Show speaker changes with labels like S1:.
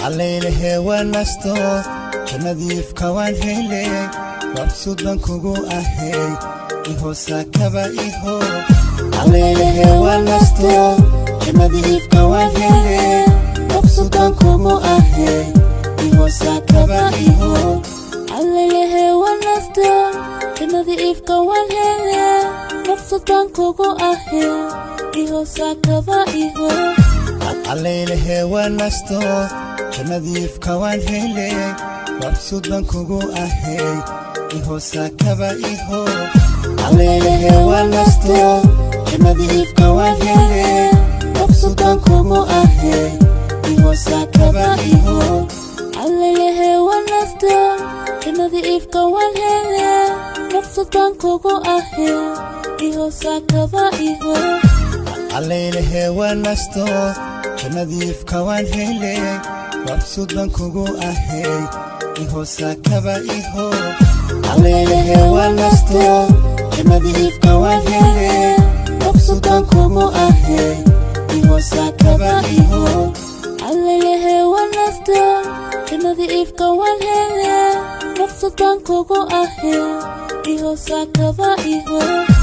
S1: Allaylehe waan nasto, jannadiifka waan helay, mabsuud baan kugu ahay, iho saakaba iho. Allaylehe waan nasto, jannadiifka waan helay, mabsuud baan kugu ahay, iho saakaba iho.
S2: Allaylehe waan nasto, jannadii ifka waan hele, maqsad baan kugu ahe, iho saakaba iho.
S1: Allaylehe waan nasto, jannadiifka waan helay, mabsuud baan kugu ahay, iho saakaba iho. Allaylehe waan nasto, jannadiifka waan helay, mabsuud baan kugu ahay, iho saakaba iho.
S2: Allaylehe waan nasto, jannadii ifka waan hele, maqsad baan kugu ahe, iho saakaba iho.
S1: Allaylehe waan nasto, jannadiifka waan helay, mabsuud baan kugu ahay, iho saakaba iho. Allaylehe waan nasto, jannadiifka waan helay, mabsuud baan kugu ahay, iho saakaba iho.
S2: Allaylehe waan nasto, jannadii ifka waan hele, maqsad baan kugu ahe, iho saakaba iho.